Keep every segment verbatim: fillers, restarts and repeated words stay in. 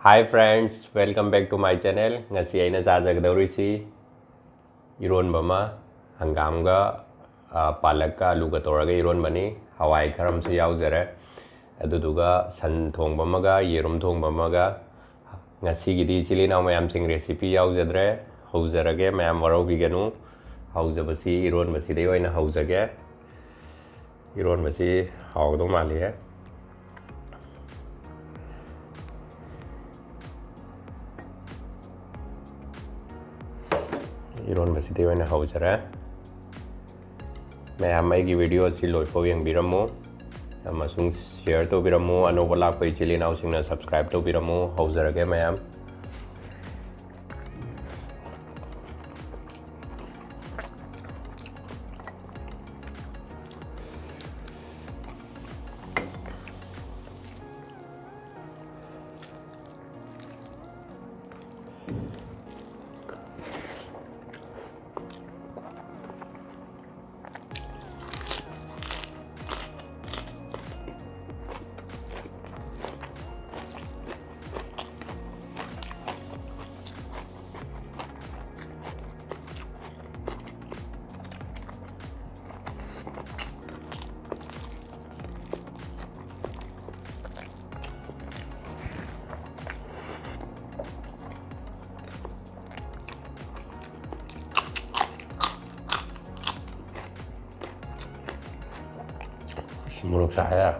Hi friends, welcome back to my channel. ꯉꯁꯤ ꯑꯩꯅ ꯆꯥꯖꯒꯗꯧꯔꯤꯁꯤ ꯏꯔꯣꯟꯕ ꯑꯃ, ꯍꯪꯒꯥꯝꯒ, ꯑ, ꯄꯥꯂꯛꯀ ꯑꯂꯨꯒ ꯇꯧꯔꯒ ꯏꯔꯣꯟꯕꯅꯤ꯫ ꯍꯋꯥꯏ ꯈꯔ ꯑꯃꯁꯨ ꯌꯥꯎꯖꯔꯦ꯫ ꯑꯗꯨꯗꯨꯒ ꯁꯟ ꯊꯣꯡꯕ ꯑꯃꯒ ꯌꯦꯔꯨꯝ ꯊꯣꯡꯕ ꯑꯃꯒ꯫ ꯉꯁꯤꯒꯤꯗꯤ ꯏꯆꯤꯜ ꯏꯅꯥꯎ ꯃꯌꯥꯝꯁꯤꯡ recipe ꯌꯥꯎꯖꯗ꯭ꯔꯦ꯫ ꯍꯧꯖꯔꯒꯦ, ꯃꯌꯥꯝ ꯋꯥꯔꯧꯕꯤꯒꯅꯨ꯫ ꯍꯧꯖꯕꯁꯤ ꯏꯔꯣꯟꯕꯁꯤꯗꯩ ꯑꯣꯏꯅ ꯍꯧꯖꯒꯦ꯫ ꯏꯔꯣꯟꯕꯁꯤ ꯍꯥꯎꯒꯗꯧ ꯃꯥꯜꯂꯤꯍꯦ꯫ ꯏꯔꯣꯟꯕꯁꯤꯗꯤ ꯑꯣꯏꯅ ꯍꯧꯖꯔꯦ꯫ ꯃꯌꯥꯝ ꯑꯩꯒꯤ video ꯑꯁꯤ ꯂꯣꯏꯐꯥꯎ ꯌꯦꯡꯕꯤꯔꯝꯃꯨ ꯑꯃꯁꯨꯡ share ꯇꯧꯕꯤꯔꯝꯃꯨ꯫ ꯑꯅꯧꯕ ꯂꯥꯛꯄ ꯏꯆꯤꯜ ꯏꯅꯥꯎꯁꯤꯡꯅ subscribe ꯇꯧꯕꯤꯔꯝꯃꯨ꯫ ꯍꯧꯖꯔꯒꯦ ꯃꯌꯥꯝ꯫ ꯃꯣꯔꯣꯛ ꯁꯥꯏꯍꯦ꯫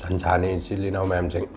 ꯁꯟꯁꯥꯅꯤ ꯏꯆꯤꯜ ꯏꯅꯥꯎ ꯃꯌꯥꯝꯁꯤꯡ꯫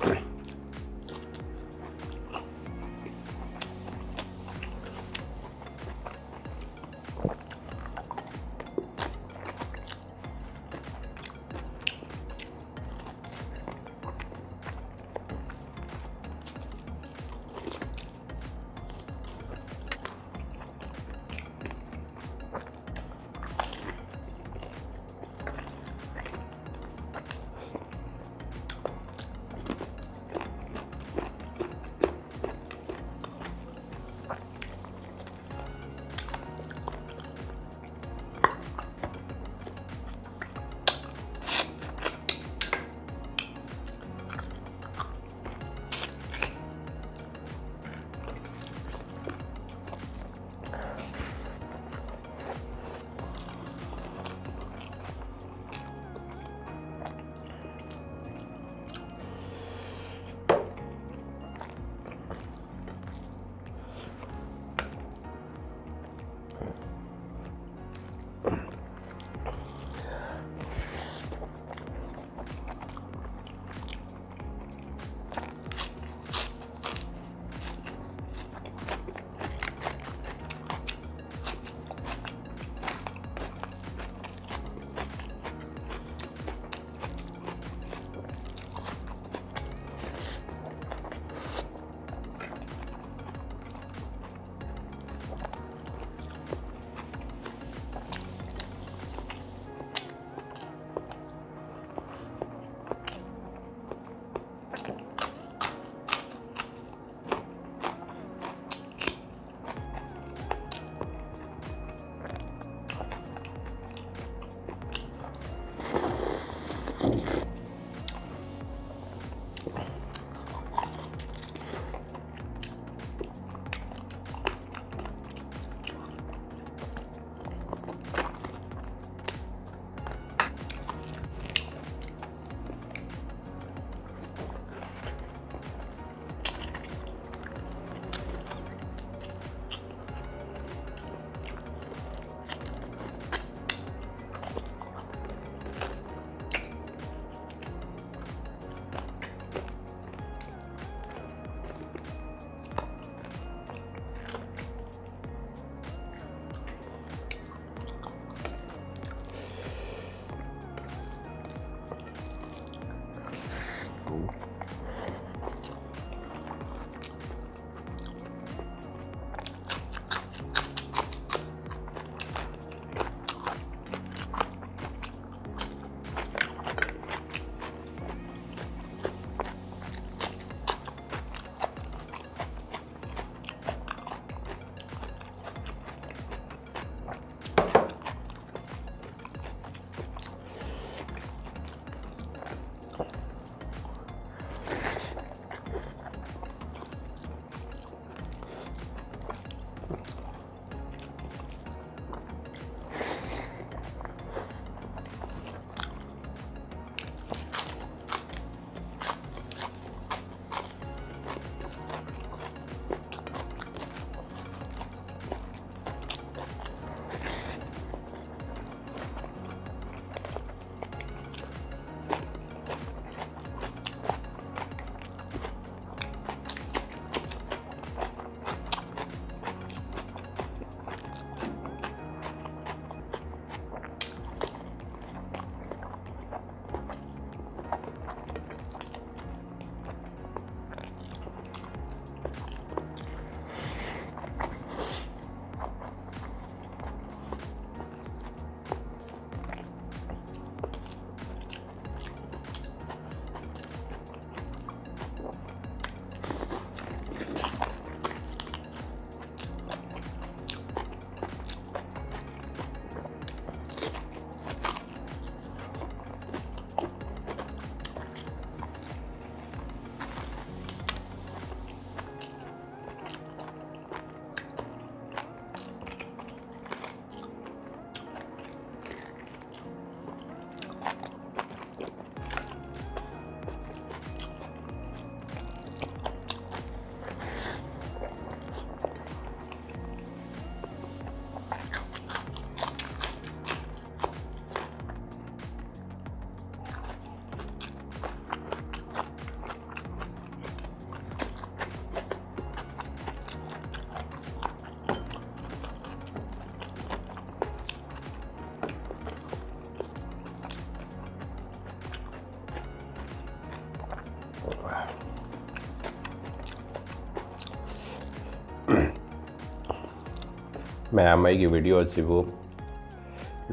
ꯃꯌꯥꯝ ꯑꯩꯒꯤ video ꯑꯁꯤꯕꯨ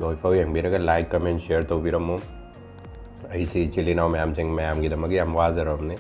ꯂꯣꯏꯐꯥꯎ ꯌꯦꯡꯕꯤꯔꯒ like, comment, share ꯇꯧꯕꯤꯔꯝꯃꯨ꯫ ꯑꯩꯁꯤ ꯏꯆꯤꯜ ꯏꯅꯥꯎ ꯃꯌꯥꯝꯁꯤꯡ ꯃꯌꯥꯝꯒꯤꯗꯃꯛ ꯌꯥꯝ ꯋꯥꯖꯔꯕꯅꯤ꯫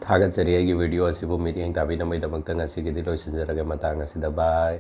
ꯊꯥꯒꯠꯆꯔꯤ꯫ ꯑꯩꯒꯤ video ꯑꯁꯤꯕꯨ ꯃꯤꯠꯌꯦꯡ ꯇꯥꯕꯤꯅꯕꯒꯤꯗꯃꯛꯇ ꯉꯁꯤꯒꯤꯗꯤ ꯂꯣꯏꯁꯤꯟꯖꯔꯒꯦ꯫ ꯃꯇꯥꯡ ꯑꯁꯤꯗ bye꯫